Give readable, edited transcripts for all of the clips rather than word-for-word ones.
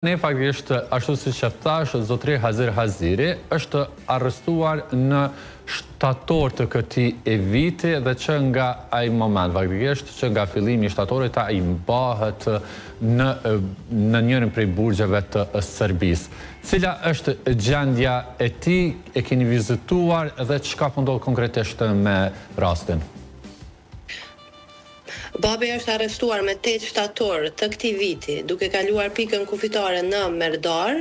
Ne faktikisht, ashtu siç e thashë, zotëri Hazir Haziri është arrestuar në shtator të këtij viti dhe që nga ai moment, faktikisht që nga fillimi i shtatorit ai mbahet në në njërin prej burgjeve të Serbisë. Cila është gjendja e tij, e keni vizituar dhe çka po ndodh konkretisht me rastin? Babi është arrestuar me 8 shtator të këtij viti, duke kaluar pikën kufitare në Merdar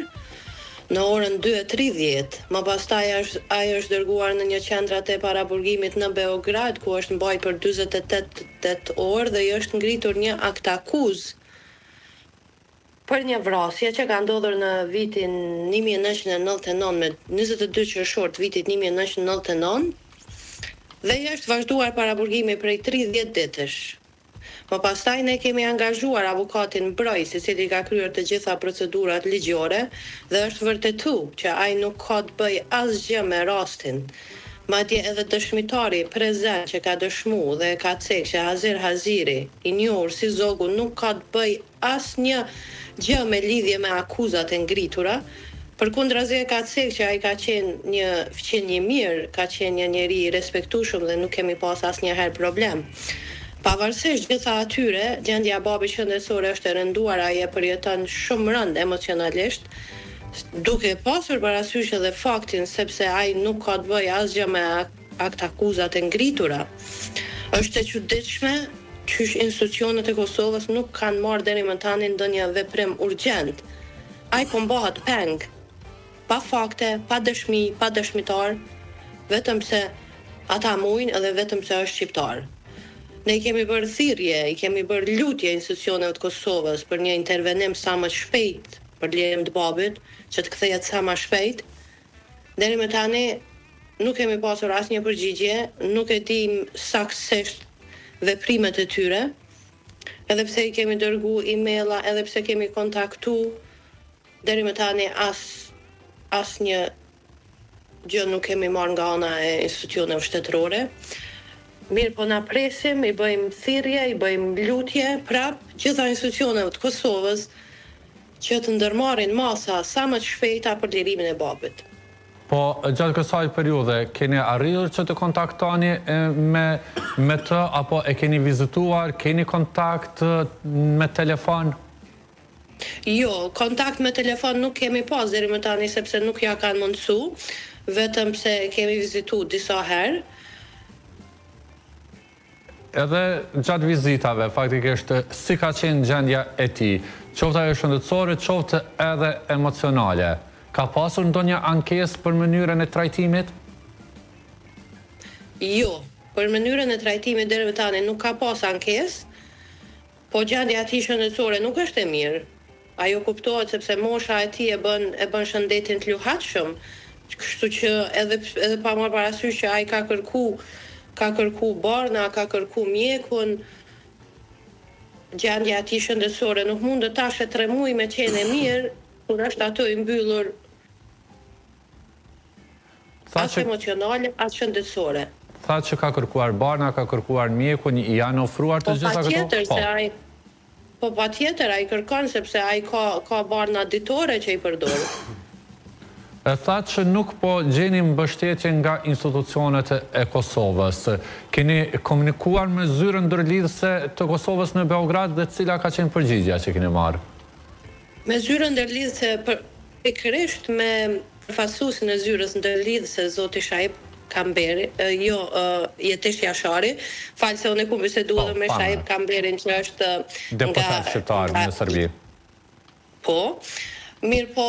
në orën 2:30. Më pastaj është, ai është dërguar në një qendra të paraburgimit në Beograd, ku është mbajt për 48 orë dhe i është ngritur një aktakuzë për një vrasje që ka ndodhur në vitin 1999 me 22 qershor të vitit 1999 dhe i është vazhduar paraburgimi prej 30 ditësh. Më pastaj ne kemi angazhuar avokatin mbrojtës, i cili ka kryer të gjitha procedurat ligjore dhe është vërtetu që ai nuk ka të bëjë asgjë me rastin. Madje edhe dëshmitari prezent që ka dëshmu dhe e ka cek që Hazir Haziri, i njohur si Zogu, nuk ka të bëjë asnjë gjë me lidhje me akuzat e ngritura, përkundrazi e ka cek që ai ka qenë një fqinj i mirë, ka qenë një njeri i respektueshëm dhe nuk kemi pas asnjëherë problem. Pavarësisht gjitha atyre, gjendja e babit shëndetësore është e rënduar, ai e përjeton shumë rëndë emocionalisht, duke pasur parasysh edhe faktin sepse ai nuk ka të bëjë asgjë me aktakuzat e ngritura. Është e çuditshme qysh institucionet e Kosovës nuk kanë marrë deri më tani ndonjë veprim urgjent. Ai po mbahet peng, pa fakte, pa dëshmi, pa dëshmitar, vetëm pse ata mujnë edhe vetëm pse është shqiptar. Ne i kemi bërë thirrje, i kemi bërë lutje institucioneve të Kosovës për një intervenim sa më të shpejt për lirim të babit, që të kthehet sa më shpejt. Deri më tani nuk kemi pasur asnjë përgjigje, nuk e dim saktësisht veprimet e tyre, edhe pse i kemi dërgu emaila, edhe pse kemi kontaktu, deri më tani as asnjë gjë nuk kemi marrë nga ana e institucioneve shtetërore. Mirë po na presim, i bëjmë thirrje, i bëjmë lutje prap gjitha institucioneve të Kosovës që të ndërmarrin masa sa më të shpejta për lirimin e babit. Po, gjatë kësaj periudhe, keni arritur që të kontaktoni me me të apo e keni vizituar, keni kontakt me telefon? Jo, kontakt me telefon nuk kemi pas deri më tani sepse nuk ja kanë mundësu, vetëm pse e kemi vizitu disa herë. Edhe gjatë vizitave, faktikisht, si ka qenë gjendja e tij, qoftë ajo shëndetësore, qoftë edhe emocionale? Ka pasur ndonjë ankesë për mënyrën e trajtimit? Jo, për mënyrën e trajtimit deri më tani nuk ka pas ankesë, po gjendja e tij shëndetësore nuk është e mirë. Ajo kuptohet sepse mosha e tij e bën e bën shëndetin të luhatshëm, kështu që edhe edhe pa marrë parasysh që ai ka kërku ka kërku barna, ka kërku mjekun, gjendja e tij shëndetësore nuk mundet tash e tre muaj me qenë e mirë, kur është aty i mbyllur Tha as që emocionale, as shëndetësore. Tha që ka kërkuar barna, ka kërkuar mjekun, i janë ofruar Po të gjitha këto? patjetër Po. se ai Po patjetër ai kërkon sepse ai ka ka barna ditore që i përdor. E thatë që nuk po gjeni mbështetje nga institucionet e Kosovës. Keni komunikuar me zyrën ndërlidhëse të Kosovës në Beograd dhe cila ka qenë përgjigja që keni marrë? Me zyrën ndërlidhëse për pikërisht me përfaqësuesin e zyrës ndërlidhëse zoti Shaip Kamberi, jo Jetish Jashari, fal se unë e kum bisedu Po, edhe me Shaip pame. Kamberin që është nga Deputet shqiptar nga në Serbi. Po, mirëpo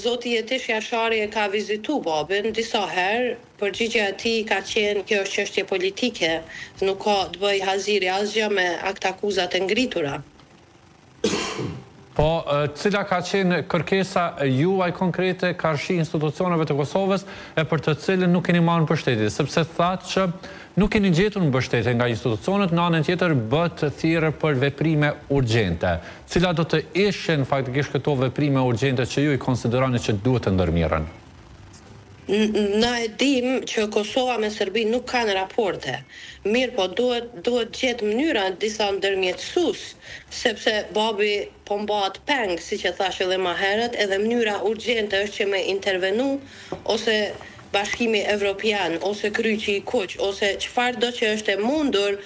zoti Jetish Jashari e ka vizitu babin disa herë, përgjigja e tij ka qenë kjo është çështje politike, nuk ka të bëjë Haziri asgjë me aktakuzat e ngritura. Po, cila ka qenë kërkesa juaj konkrete karshi institucioneve të Kosovës e për të cilën nuk keni marrë mbështetje, sepse thatë që nuk keni gjetur mbështetje nga institucionet, në anën tjetër bëtë thirrje për veprime urgjente. Cilat do të ishin faktikisht këto veprime urgjente që ju i konsideroni që duhet të ndërmirren? Na e dimë që Kosova me Serbinë nuk kanë raporte. Mirëpo duhet duhet gjetë mënyra disa ndërmjetësus, sepse babi po mbahet peng, siç e thash edhe ma herët, edhe mënyra urgjente është që me intervenu ose Bashkimi Evropian ose Kryqi i Kuq ose çfarëdo që është e mundur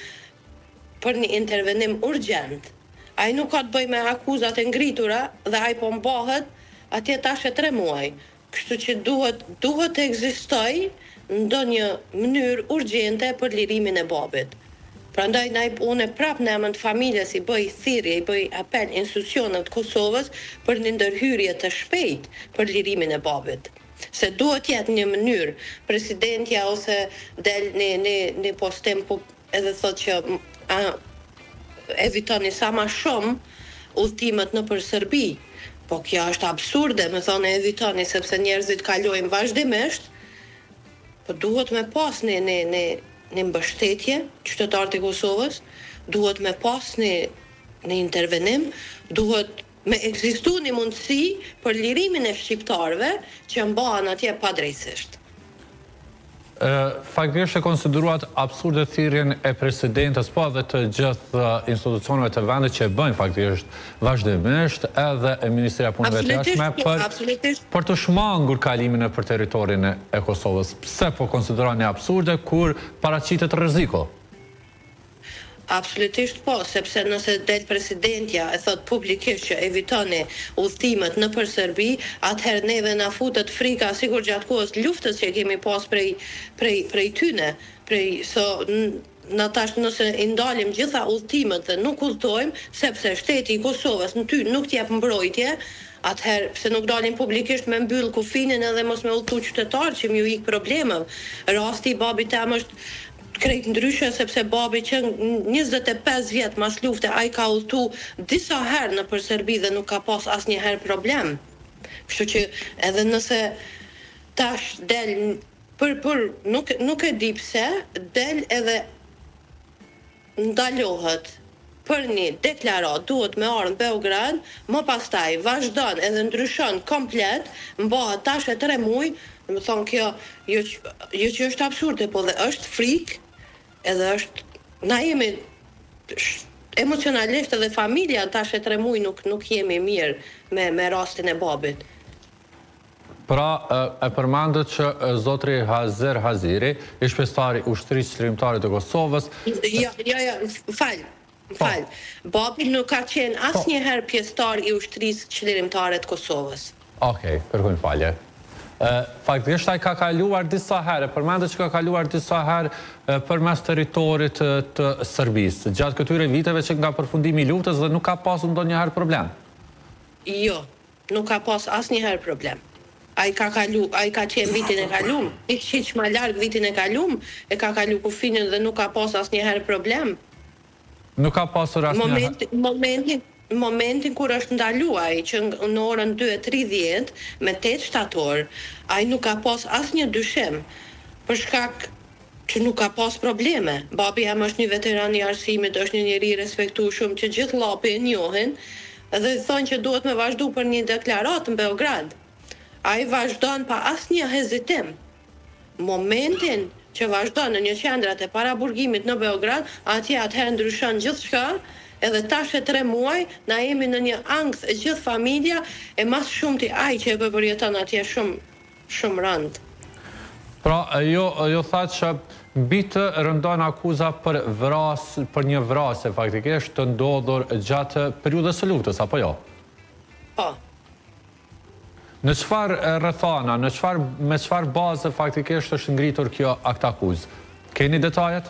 për një intervenim urgjent. Ai nuk ka të bëjë me akuzat e ngritura dhe ai po mbahet atje tash e tre muaj. Kështu që duhet duhet të ekzistojë ndonjë mënyrë urgjente për lirimin e babit. Prandaj na unë prapë në emër të familjes i bëj thirrje, i bëj apel institucioneve të Kosovës për një ndërhyrje të shpejtë për lirimin e babit. Se duhet jetë një mënyrë, presidentja ose del një një një postim po edhe thotë që a evitoni sa ma shumë udhëtimet nëpër Serbi. Po kjo është absurde me thonë evitoni sepse njerëzit kalojnë vazhdimisht, po duhet me pas një një një një mbështetje qytetarët e Kosovës, duhet me pas një një intervenim, duhet me ekzistu një mundësi për lirimin e shqiptarëve që mbahen atje padrejtësisht. Faktikisht e konsideruat absurde thirrjen e presidentes, po edhe të gjithë institucioneve të vendit që e bëjnë faktikisht vazhdimisht edhe e Ministria e Punëve të Jashtme për për të shmangur kalimin nëpër territorin e Kosovës. Pse po konsideroni absurde kur paraqitet rreziku? Absolutisht po, sepse nëse del presidentja e thotë publikisht që evitoni udhëtimet nëpër Serbi, atëherë neve na futet frika sikur gjatë kohës luftës që e kemi pas prej prej prej tyne, prej so na tash nëse i ndalim gjitha udhëtimet dhe nuk udhëtojmë, sepse shteti i Kosovës në ty nuk t'jep mbrojtje, atëherë pse nuk dalin publikisht me mbyll kufinin edhe mos me udhëtu qytetarët që m'ju ik problemeve. Rasti i babit tem është Krejt ndryshe sepse babi që 25 vjet mas lufte ai ka udhëtu disa herë nëpër Serbi dhe nuk ka pas asnjëherë problem. Kështu që edhe nëse tash del për për nuk nuk e di pse del edhe ndalohet për një deklaratë duhet me ardhë në Beograd, më pastaj vazhdon edhe ndryshon komplet, mbahet tash e tre muj, domethonë kjo jo që, jo që është absurde, po dhe është frikë, edhe është, na jemi emocionalisht edhe familja tash e tre muj nuk nuk jemi mirë me me rastin e babit. Pra, e përmendët që zotri Hazir Haziri, ish-pjesëtar i Ushtrisë Çlirimtare të Kosovës, Jo, jo, jo, fal, po. fal. Babi nuk ka qenë po. asnjëherë pjesëtar i Ushtrisë Çlirimtare të Kosovës. Okej, kërkojmë falje. Faktikisht ai ka kaluar disa herë, e përmendët që ka kaluar disa herë përmes territorit të Serbisë, gjatë këtyre viteve që nga përfundimi i luftës dhe nuk ka pasur ndonjëherë problem. Jo, Nuk ka pas asnjëherë problem. Ai ka kalu, ai ka qenë vitin e kalum, hiq hiq ma larg vitin e kalum, e ka kalu kufinin dhe nuk ka pas asnjëherë problem. Nuk ka pasur asnjëherë. Momentin, momentin, momentin kur është ndalu ai, që në orën 2:30, me 8 shtator, ai nuk ka pas asnjë dyshim, për shkak që nuk ka pas probleme. Babi jem është një veteran i arsimit, është një njeri i respektueshëm që gjithë Llapi e njohin dhe thonë që duhet me vazhdu për një deklaratë në Beograd. Ai vazhdon pa asnjë hezitim. Momentin që vazhdon në një qendrat e paraburgimit në Beograd, atje atëherë ndryshon gjithçka, edhe tash e tre muaj na jemi në një ankth e gjithë familja e ma së shumti ai që e po përjeton atje shumë Shumë rëndë. Pra, ju, ju thatë që mbi të rëndon akuza për vras, për një vrasje faktikisht të ndodhur gjatë periudhës së luftës, apo jo? Po. Në çfarë rrethana, në çfarë, me çfarë baze faktikisht është ngritur kjo aktakuzë? Keni detajet?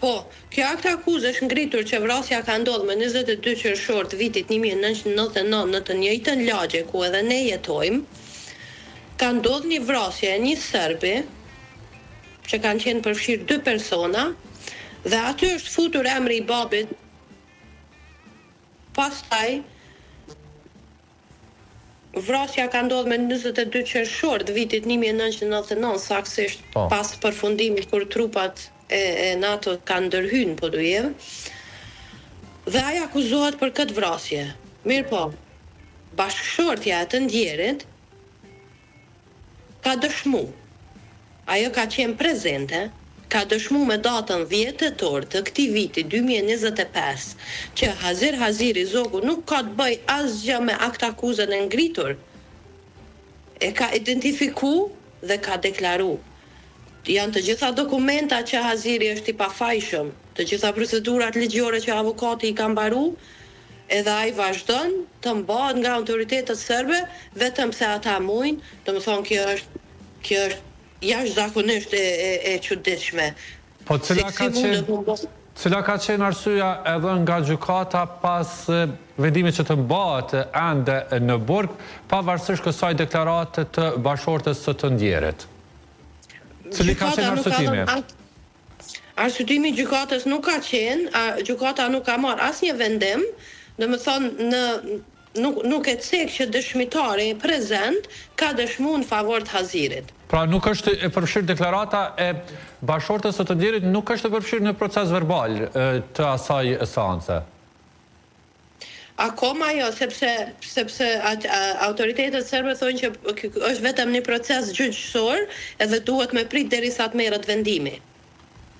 Po, kjo aktakuzë është ngritur që vrasja ka ndodhur më 22 qershor të vitit 1999 në të njëjtën lagje ku edhe ne jetojmë. Ka ndodhur një vrasje e një serbi që kanë qenë përfshirë dy persona dhe aty është futur emri i babit. Pastaj Vrasja ka ndodhur me 22 qershor të vitit 1999, saktësisht po. pas përfundimit kur trupat e, e NATO kanë ndërhyrë në Podujevë. Dhe ai akuzohet për këtë vrasje. Mirëpo, bashkëshortja e të ndjerit. ka dëshmu. Ajo ka qenë prezente, ka dëshmu me datën dhjetë tetor të këtij viti 2025 që Hazir Haziri Zogu nuk ka të bëjë asgjë me aktakuzën e ngritur. E ka identifiku dhe ka deklaru. Janë të gjitha dokumenta që Haziri është i pafajshëm, të gjitha procedurat ligjore që avokati i ka mbaru, edhe ai vazhdon të mbahet nga autoritetet serbe vetëm pse ata mujnë, domethonë kjo është kjo është jashtëzakonisht e e e çuditshme. Po cila ka qenë cila ka qenë arsyeja e dhënë nga gjykata pas vendimit që të mbahet ende në burg, pavarësisht kësaj deklarate të bashkëshortes së të ndjerit? Cili ka qenë arsyetimi? Arsyetimi i gjykatës nuk ka qenë, gjykata nuk ka marrë asnjë vendim, domethonë në nuk nuk e cek që dëshmitari prezent ka dëshmu në favor të Hazirit. Pra nuk është e përfshirë deklarata e bashkëshortes së të ndjerit nuk është e përfshirë në procesverbal të asaj seance. Akoma jo, sepse sepse autoritetet serbe thonë që është vetëm një proces gjyqësor edhe duhet me prit derisa të merret vendimi.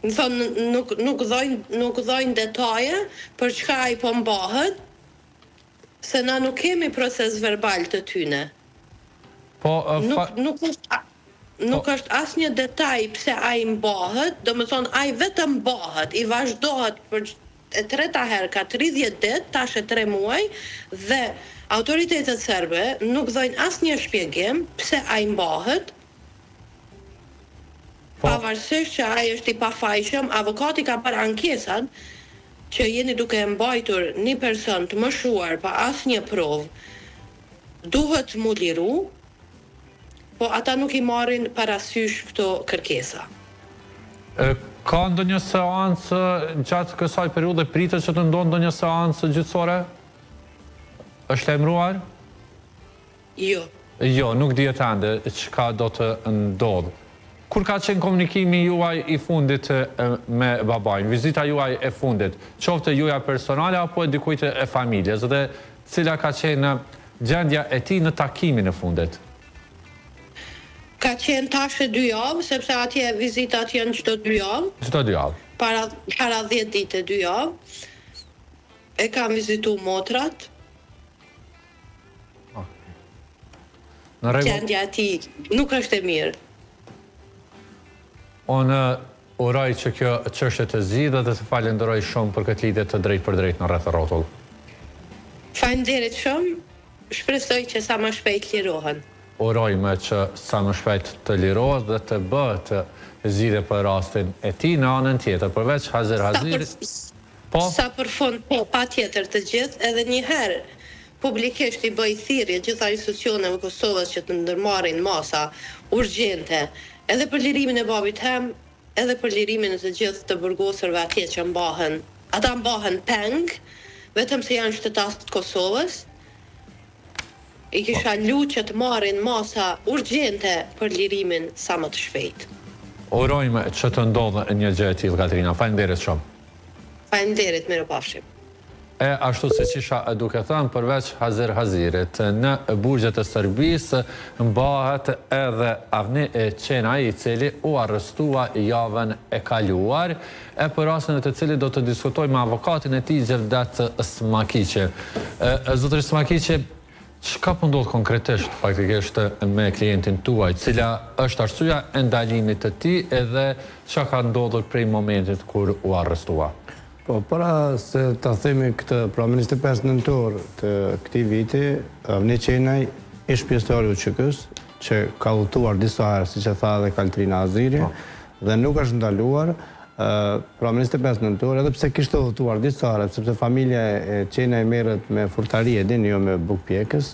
Domethonë nuk nuk dhojnë nuk dhojnë detaje për çka ai po mbahet, se na nuk kemi proces verbal të tyne. Po, nuk nuk është nuk është asnjë detaj pse ai mbahet, domethonë ai vetëm mbahet, i vazhdohet për e treta herë ka 30 ditë, tash e 3 muaj dhe autoritetet serbe nuk dhojnë asnjë shpjegim pse ai mbahet, po. Pavarësisht që ai është i pafajshëm, avokati ka bërë ankesat që jeni duke e mbajtur një person të moshuar pa asnjë provë, duhet mu liru, po ata nuk i marrin parasysh këto kërkesa. Ka ndonjë seancë gjatë kësaj periudhe, pritet që të ndodhë ndonjë seancë gjyqësore? Është lajmëruar? Jo. Jo, nuk dihet ende çka do të ndodhë. Kur ka qenë komunikimi juaj i fundit me babain, vizita juaj e fundit, qoftë e juaja personale apo e dikujt e familjes dhe cila ka qenë gjendja e tij në takimin e fundit? Ka qenë tash e dy javë, sepse atje vizitat janë çdo dy javë. Çdo dy javë. Para para 10 ditë e dy javë. E kam vizitu motrat. Në rregull. Gjendja e tij nuk është e mirë. Unë uroj që kjo çështje të zgjidhet dhe të falenderoj shumë për këtë lidhje të drejtpërdrejtë në Rreth e Rrotull. Faleminderit shumë, shpresoj që sa më shpejt lirohen. Urojmë që sa më shpejt të lirohet dhe të bëhet zgjidhje për rastin e tij. Në anën tjetër, përveç Hazir Hazirit, Po. Sa për fund, po, patjetër të gjithë, edhe një herë publikisht i bëj thirrje gjitha institucioneve Kosovës që të ndërmarrin masa urgjente edhe për lirimin e babit tem, edhe për lirimin e të gjithë të burgosurve atje që mbahen, ata mbahen peng, vetëm se janë shtetas të Kosovës. I kisha lut që të marrin masa urgjente për lirimin sa më të shpejtë. Urojmë që të ndodhë një gjë e tillë Katrina. Faleminderit shumë. Faleminderit, mirupafshim. E ashtu siç isha duke thënë, përveç Hazir Hazirit, në burgjet e Serbisë mbahet edhe Avni Qenaj, i cili u arrestua javën e kaluar, e për rastin e të cilit do të diskutojmë me avokatin e tij Xhevdet Smakiqi. Zotëri Smakiqi, çka po ndodh konkretisht faktikisht me klientin tuaj, cila është arsyeja e ndalimit të tij edhe çka ka ndodhur prej momentit kur u arrestua? Po, para se ta themi këtë, pra më 25 nëntor të këtij viti, Avni Qenaj, ish pjesëtar i UÇK-së, që ka udhëtuar disa herë, siç e tha edhe Kaltrina Haziri, po. dhe nuk është ndaluar, pra më 25 nëntor, edhe pse kishte udhëtuar disa herë, sepse familja e Qenaj merret me furrtari e dini jo me bukëpjekës,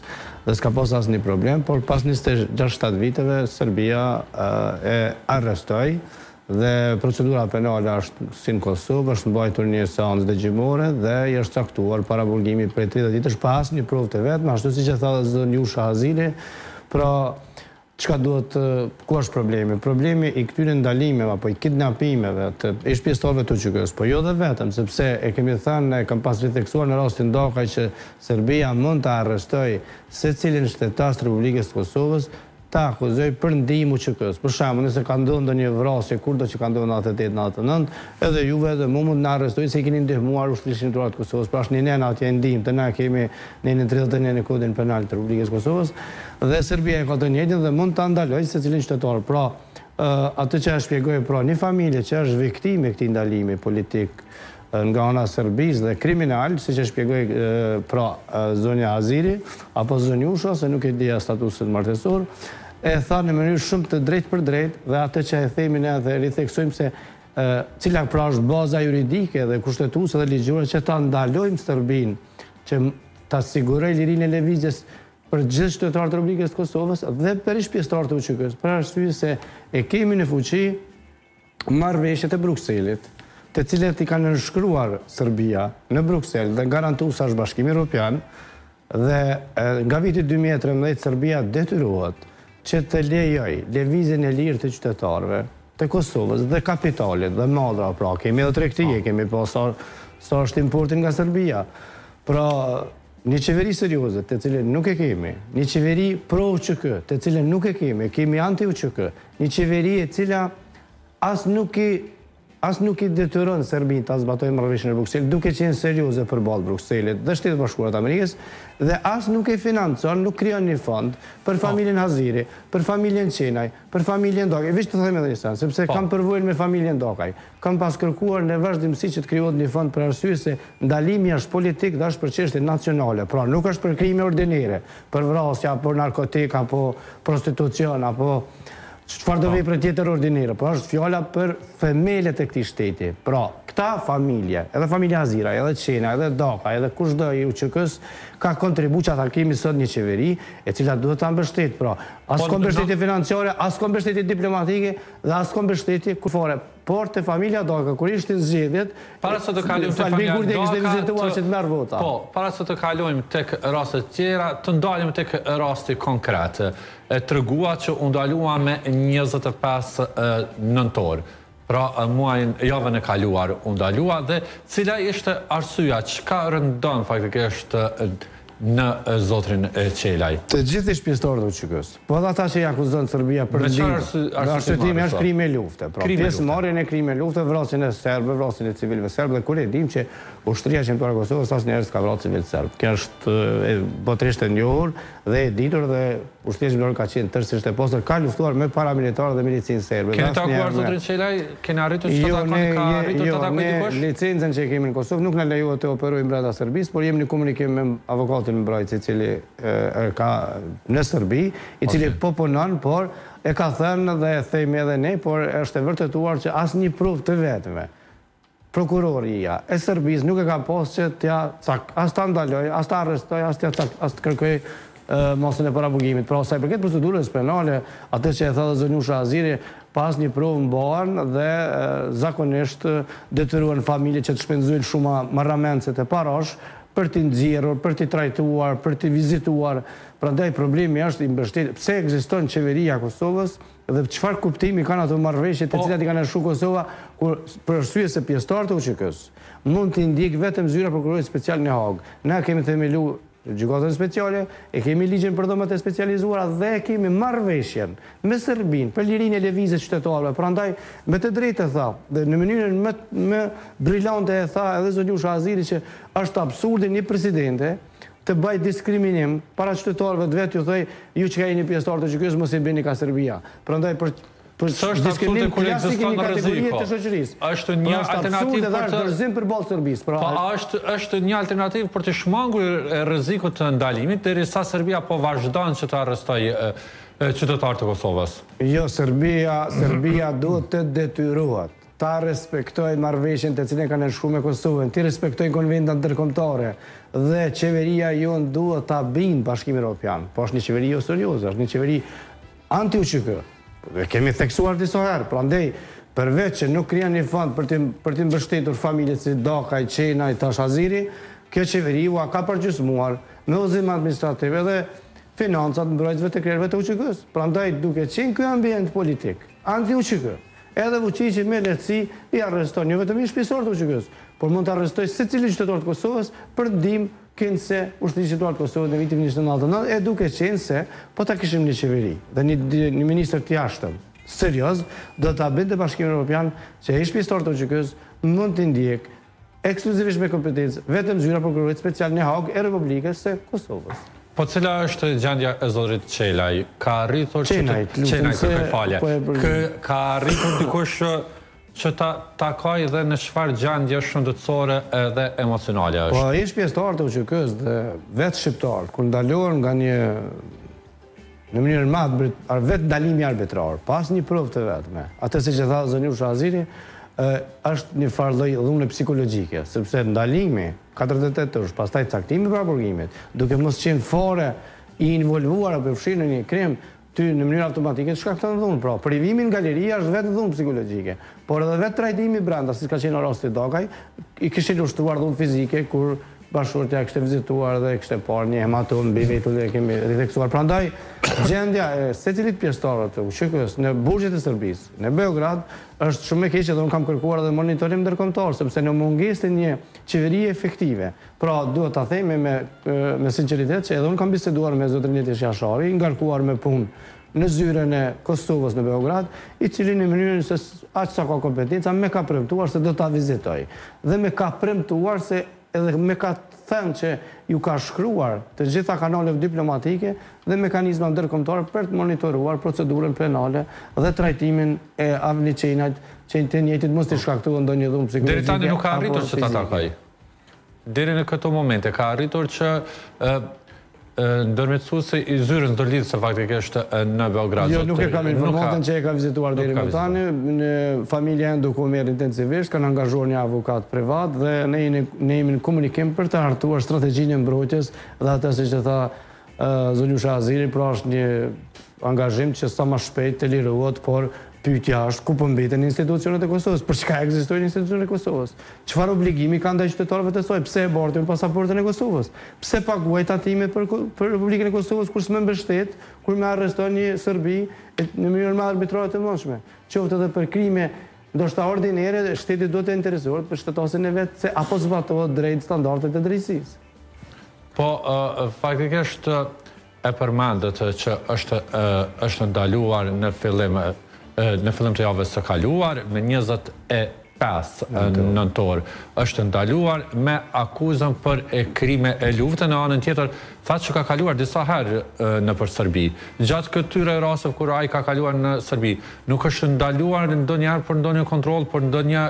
dhe s'ka pas asnjë problem, por pas 26-7 viteve, Serbia e arrestoi, Dhe procedura penale është si në Kosovë, është mbajtur një seancë dëgjimore dhe i është caktuar paraburgimi prej 30 ditësh pa asnjë provë të vetme, ashtu siç e tha dhe zonjusha Haziri, pra çka duhet ku është problemi? Problemi i këtyre ndalimeve apo i kidnapimeve të ish pjesëtarëve të UÇK-së, po jo dhe vetëm, sepse e kemi thënë, e kam pas ritheksuar në rastin Dakaj që Serbia mund të arrestojë secilin shtetas të Republikës së Kosovës. ta akuzojë për ndihmë UÇK-së. Për shembull, nëse ka ndodhur ndonjë vrasje kurdo që ka ndodhur në 98, 99, edhe juve edhe mu mund të na arrestojnë se i keni ndihmuar Ushtrisë Çlirimtare të Kosovës. Pra është një nen atje ndihmë, te na e kemi nenin 31 në Kodin Penal të Republikës së Kosovës dhe Serbia e ka të njëjtin dhe mund ta ndalojë secilin qytetar. Pra, atë që e shpjegoj, pra një familje që është viktimë e këtij ndalimi politik nga ana e Serbisë dhe kriminal, siç e shpjegoi pra zonja Haziri, apo zonjusha, se nuk e dija statusin martesor, e tha në mënyrë shumë të drejtpërdrejtë dhe atë që e themi ne dhe ritheksojmë se cila pra është baza juridike dhe kushtetuese dhe ligjore që ta ndalojmë Serbinë që ta sigurojë lirinë e lëvizjes për gjithë qytetarët e Republikës së Kosovës dhe për ish pjesëtarët e UÇK-së, për arsye se e kemi në fuqi marrëveshjet e Brukselit, të cilat i ka nënshkruar Serbia në Bruksel dhe garantues është Bashkimi Evropian dhe nga viti 2013 Serbia detyrohet që të lejojë lëvizjen e lirë të qytetarëve të Kosovës dhe kapitalit dhe mallra, pra kemi edhe tregti, e kemi pa sa, sa është importi nga Serbia. Pra, një qeveri serioze, të cilën nuk e kemi, një qeveri pro UÇK, të cilën nuk e kemi, kemi anti UÇK, Një qeveri e cila as nuk i as nuk i detyron Serbinë ta zbatojë marrëveshjen e Brukselit, duke qenë serioze përballë Brukselit dhe Shteteve të Bashkuara të Amerikës, dhe as nuk e financon, nuk krijon një fond për po. familjen Haziri, për familjen Qenaj, për familjen Dakaj. Veç të them edhe një send, sepse po. kam përvojën me familjen Dakaj. Kam pas kërkuar në vazhdimësi që të krijohet një fond për arsye se ndalimi është politik dhe është për çështje nacionale, pra nuk është për krime ordinere, për vrasje apo narkotik apo prostitucion apo çfarëdo po. vepre tjetër ordinere, po është fjala për themelet e këtij shteti. Pra, këta familje, edhe familja Haziraj, edhe Qena, edhe Daka, edhe kushdo i UÇK-s ka kontribu që ata kemi sot një qeveri e cila duhet ta mbështet, pra, as po, ka mbështetje financiare, as ka mbështetje diplomatike dhe as ka mbështetje kurrfare. Por te familja Daka, kur ishin zgjedhjet, para se të kalojmë te familja Daka, kishte vizituar që të merr vota. Po, para se të kalojmë tek rastet tjera, të ndalim tek rasti konkret. E tregua që u ndalua me 25 nëntor. Pra muajin javën e kaluar u ndalua dhe cila ishte arsyeja, çka rëndon faktikisht në zotrin Qelaj? Të gjithë ish pjesëtarët e UÇK-së. Po edhe ata që i akuzon Serbia për ndihmë. Arsyetimi është krime lufte. Pra, pjesëmarrjen e krime lufte, vrasjen e serbëve, vrasjen e civilëve serbë dhe kur e dimë që ushtria çlirimtare e Kosovës asnjëherë s'ka vrarë civilë serbë. Kjo është botërisht e njohur dhe e ditur dhe ushtria çlirimtare ka qenë tërësisht e pastër, ka luftuar me paramilitarë dhe milicinë serbe. Keni takuar zotrin Qelaj? Keni arritur që ta jo, takoni? Ka arritur jo, ta takojë dikush? Licencën që e kemi në Kosovë nuk na lejohet të operojmë brenda Serbisë, por jemi në komunikim me avokatin mbrojtës i cili e ka në Serbi, i cili po punon, por e ka thënë dhe e themi edhe ne, por është e vërtetuar që asnjë provë të vetme prokuroria e Serbisë nuk e ka pas që t'ja cak, as ta ndalojë, as ta arrestojë, as t'ja cak, as të kërkojë masën e paraburgimit. Pra, sa i përket procedurës penale, atë që e tha dhe zonjusha Haziri, pa asnjë provë mbahen dhe zakonisht detyruan familjet që të shpenzojnë shuma marramendëse të parash për t'i nxjerrur, për t'i trajtuar, për t'i vizituar. Prandaj problemi është i mbështetjes. Pse ekziston qeveria e Kosovës dhe çfarë kuptimi kanë ato marrëveshje të po. cilat i ka nënshkru Kosova kur për arsye se pjesëtarët e UÇK-së mund t'i ndjekë vetëm zyra e prokurorit special në Hagë. Ne kemi themelu Gjykatën Speciale, e kemi ligjin për dhomat e specializuara dhe e kemi marrëveshjen me Serbinë për lirinë e lëvizjes së qytetarëve. Prandaj, me të drejtë e tha dhe në mënyrën më më brilante e tha edhe zonjusha Haziri që është absurde një presidente të bëjë diskriminim para qytetarëve të vet ju thoj ju që jeni pjesëtarë të UÇK-së mos i bini ka Serbia. Prandaj për Për S'është absurde kur ekziston rreziku. Është një pra, alternativë për të dorëzim përballë Serbisë. Pra, po është është një alternativë për të shmangur rrezikut të ndalimit derisa Serbia po vazhdon që të arrestojë qytetarët e Kosovës. Jo, Serbia, Serbia duhet të detyrohet ta respektojë marrëveshjen të cilën ka nënshkru me Kosovën, t'i respektojë konventat ndërkombëtare dhe qeveria jonë duhet ta bindë Bashkimin Evropian. Po është një qeveri jo serioze, është një qeveri Anti-UÇK. E kemi theksuar disa herë, prandaj përveç që nuk krijon një fond për të për të mbështetur familjet si Dakaj, Qenaj, tash Haziri, kjo qeveri ua ka përgjysmuar me udhëzim administrativ edhe financat mbrojtësve të krerëve të UÇK-së. Prandaj duke qenë ky ambient politik anti-UÇK, edhe Vuçiqi me lehtësi i arreston jo vetëm ish pjesëtarët e UÇK-së, por mund të arrestojë secilin qytetar të Kosovës për ndihmë. Kinse Ushtrisë Çlirimtare të Kosovës në vitin 1999 e duke qenë se po ta kishim një qeveri dhe një, një ministër të jashtëm serioz, do ta bindte Bashkimin Evropian që ish pjesëtarët e UÇK-së mund t'i ndjek ekskluzivisht me kompetencë vetëm zyra e prokurorit special në Hagë e Republikës së Kosovës. Po cila është gjendja e zotrit Çelaj? Ka arritur që të Çenaj, kërkoj falje. Po ka arritur dikush që ta takojë dhe në çfarë gjendje shëndetësore edhe emocionale është? Po ish pjesëtarët e UÇK-së dhe vetë shqiptarët kur ndalohen nga një në mënyrën më të vetë ndalimi arbitrar, pa asnjë provë të vetme. Atë siç e tha zonjusha Aziri, është një farë lloj dhune psikologjike, sepse ndalimi 48 orësh, pastaj caktimi i paraburgimit, duke mos qenë fare i involvuar apo i përfshirë në një krim, ty në mënyrë automatike të shkakton dhunë. Pra, privimi nga liria është vetë dhunë psikologjike. Por edhe vetë trajtimi brenda, siç ka qenë rasti Dakaj, i kishin ushtruar dhunë fizike kur bashkëshortja e kishte vizituar dhe kishte parë një hematomë mbi vetull e kemi ritheksuar. Prandaj, gjendja e secilit pjesëtar të UÇK-së në burgjet e Serbisë, në Beograd, është shumë e keqe dhe unë kam kërkuar edhe monitorim ndërkombëtar, sepse në mungesë të një qeverie efektive, Pra, duhet ta themi me me sinqeritet që edhe unë kam biseduar me zotrin Jetish Jashari, i ngarkuar me punë në zyrën e Kosovës në Beograd, i cili në mënyrën se aq sa ka kompetenca me ka premtuar se do ta vizitojë. Dhe me ka premtuar se edhe me ka thënë që ju ka shkruar të gjitha kanaleve diplomatike dhe mekanizma ndërkombëtare për të monitoruar procedurën penale dhe trajtimin e Avni Cenajt që të njëjtit mos t'i shkaktohet ndonjë dhunë psikologjike Deri tani nuk ka arritur që ta takojë. Deri në këto momente ka arritur që ndërmjetësuesi i zyrës ndërlidhëse faktikisht në Beograd. Jo, nuk e kam informatën që e ka vizituar deri më tani. Në familja janë duke u marrë intensivisht, kanë angazhuar një avokat privat dhe ne ne jemi në komunikim për të hartuar strategjinë e mbrojtjes dhe atë siç e tha Zonjusha Aziri, pra është një angazhim që sa më shpejt të lirohet, por pyetja është ku po mbeten institucionet e Kosovës, për çka ekzistojnë institucionet e Kosovës? Çfarë obligimi ka ndaj qytetarëve të saj? Pse e bartim pasaportën e Kosovës? Pse paguaj tatime për për Republikën e Kosovës kur s'më mbështet, kur më arreston një Serbi në mënyrën më arbitrare të mundshme? Qoftë edhe për krime ndoshta ordinere, shteti duhet të interesohet për shtetasin e vet se a po zbatohet drejt standardet e drejtësisë. Po, faktikisht e përmendët që është është ndaluar në fillim në fillim të javës së kaluar, me 25 nëntor është ndaluar me akuzën për krime e lufte, në anën tjetër thatë që ka kaluar disa herë nëpër Serbi. Gjatë këtyre rasteve kur ai ka kaluar në Serbi, nuk është ndaluar ndonjëherë për ndonjë kontroll, për ndonjë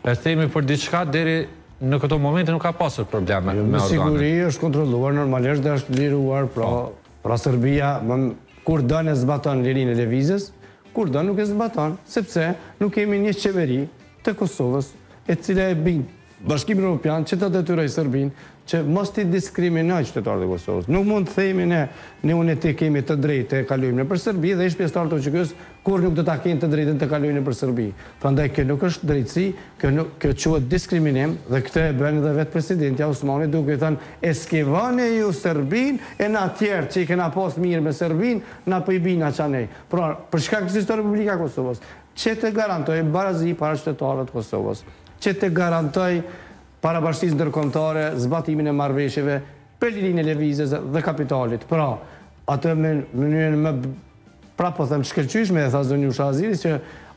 e themi për diçka deri Në këto momente nuk ka pasur probleme jo, me organet. Me siguri është kontrolluar normalisht dhe është liruar, pra, po. pra Serbia, më, kur don e zbaton lirinë e lëvizjes, kur don nuk e zbaton, sepse nuk kemi një qeveri të Kosovës e cila e bind Bashkimin Evropian që ta detyrojë Serbinë që mos t'i diskriminojë qytetarët e Kosovës. Nuk mund të themi ne, ne unë e ti kemi të drejtë të kalojmë nëpër Serbi dhe ish pjesëtarët e UÇK-së kurrë nuk do ta kenë të drejtën të kalojnë nëpër Serbi. Prandaj kjo nuk është drejtësi, Kjo nuk, kjo quhet diskriminim dhe këtë e bën edhe vetë presidentja Osmani duke i thënë e skivoni ju Serbinë e na tjerët që i kena pas mirë me Serbinë na po i bina qanej. Pra, për çka ekziston Republika e Kosovës? Që të garantojë barazi para qytetarëve të Kosovës, që të garantojë para bashkësisë ndërkombëtare zbatimin e marrëveshjeve për lirinë e lëvizjes dhe kapitalit. Pra, atë me mënyrën më Prapë po them shkëlqyeshme e tha zonjusha Aziri që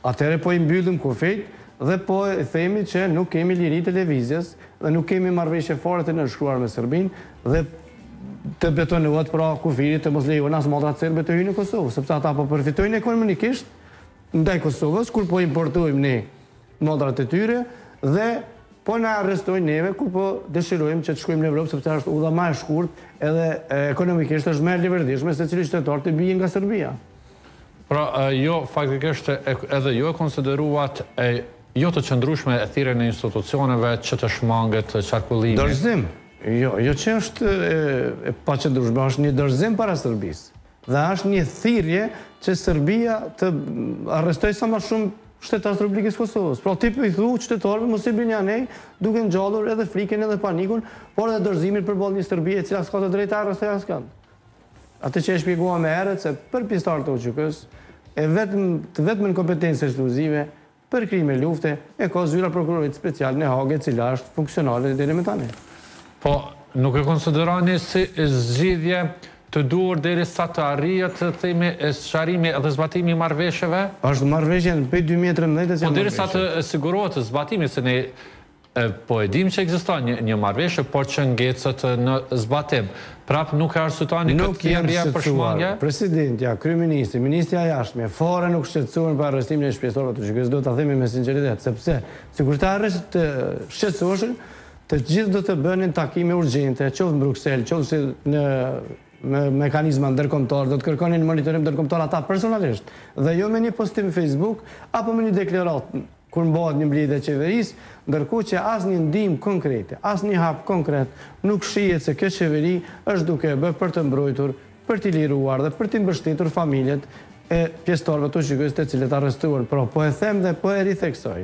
atëherë po i mbyllim kufijtë dhe po e themi që nuk kemi liri të lëvizjes dhe nuk kemi marrëveshje fare të nënshkruar me Serbinë dhe të betonohet pra kufiri të mos lejohen as mallrat serbe të hyjnë në Kosovë, sepse ata po përfitojnë ekonomikisht ndaj Kosovës kur po importojmë ne mallrat e tyre dhe po na arrestojnë neve kur po dëshirojmë që të shkojmë në Evropë sepse është udha ma e shkurt edhe ekonomikisht është më e leverdishme secili qytetar të bie nga Serbia. Pra jo faktikisht edhe ju e konsideruat e jo të qëndrueshme e thirrjen e institucioneve që të shmanget qarkullimi. Dorëzim. Jo, jo që është e, e paqëndrueshme, është një dorëzim para Serbisë. Dhe është një thirrje që Serbia të arrestojë sa më shumë shtetas të Republikës së Kosovës. Pra ti po i thu qytetarëve mos i bini anej, duke ngjallur edhe frikën edhe panikun, por edhe dorëzimin përballë një Serbie e cila s'ka të drejtë të arrestojë askënd. Atë që e shpjegova më herët se për pjesëtarët e UÇK-së, e vetëm të vetmen kompetencë ekskluzive Për krime lufte e ka zyra e prokurorit special në Hagë e cila është funksionale deri më tani. Po, Nuk e konsideroni si zgjidhje të duhur deri sa të arrihet, të themi, sqarimi dhe zbatimi i marrëveshjeve? Është marrëveshje prej 2013-ës janë marrëveshje. Po derisa të sigurohet zbatimi, se ne po e dimë që ekziston një, një marrëveshje, por që ngecet në zbatim. Prap nuk e arsyetoni këtë thirrje për shmangie? Presidentja, kryeministri, ministrja e jashtme, fare nuk shqetësohen për arrestimin e ish-pjesëtarëve të UÇK-së, do ta themi me sinqeritet, sepse sikur të arrest të shqetësoheshin, Të gjithë do të bënin takime urgjente, qoftë në Bruksel, qoftë si në me mekanizma ndërkombëtar, do të kërkonin monitorim ndërkombëtar ata personalisht dhe jo me një postim në Facebook apo me një deklaratë kur mbahet një mbledhje e qeverisë, ndërkohë që asnjë ndihmë konkrete, asnjë hap konkret nuk shihet se kjo qeveri është duke e bërë për të mbrojtur, për t'i liruar dhe për t'i mbështetur familjet e pjesëtarëve të UÇK-së të cilët arrestohen. Pra, po e them dhe po e ritheksoj.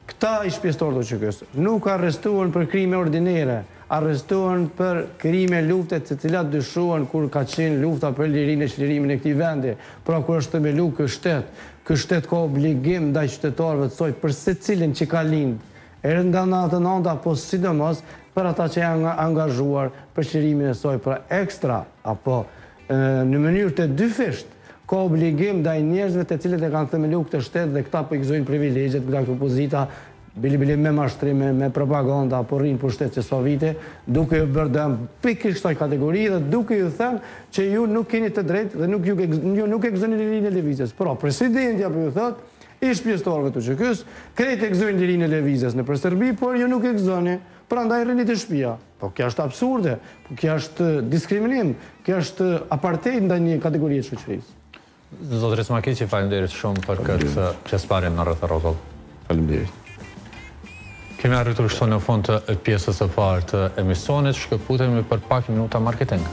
Këta ish-pjesëtarë të UÇK-së nuk arrestohen për krime ordinere, arrestohen për krime lufte të cilat dyshohen kur ka qenë lufta për lirinë e çlirimin e këtij vendi. Pra kur është themelu ky shtet, ky shtet ka obligim ndaj qytetarëve të saj për secilin që ka lind edhe nga 99-ta, po sidomos për ata që janë angazhuar për çlirimin e saj, pra ekstra apo në mënyrë të dyfishtë ka obligim ndaj njerëzve të cilët e kanë themelu këtë shtet dhe këta po i gëzojnë privilegjet nga këto pozita, bile bile me mashtrim, me, me propaganda, po rrinë pushtet që sa vite, duke ju bërë dëm pikërisht kësaj kategorie dhe duke ju thënë që ju nuk keni të drejtë dhe nuk ju, ju nuk e gëzoni lirinë e lëvizjes. Pra, presidentja po ju thotë, ish pjesëtarëve të UÇK-së, krejt e gëzojnë lirinë e lëvizjes nëpër Serbi, por ju nuk e gëzoni, prandaj rrini te shtëpia. Po kjo është absurde, po kjo është diskriminim, kjo është apartheid ndaj një kategorie të shoqërisë. Zotëri Smakiqi, faleminderit shumë për këtë pjesëmarrje në Rreth e Rrotull. Faleminderit. Kemi arritur kështu në fund të pjesës së parë të emisionit, shkëputemi për pak minuta marketing.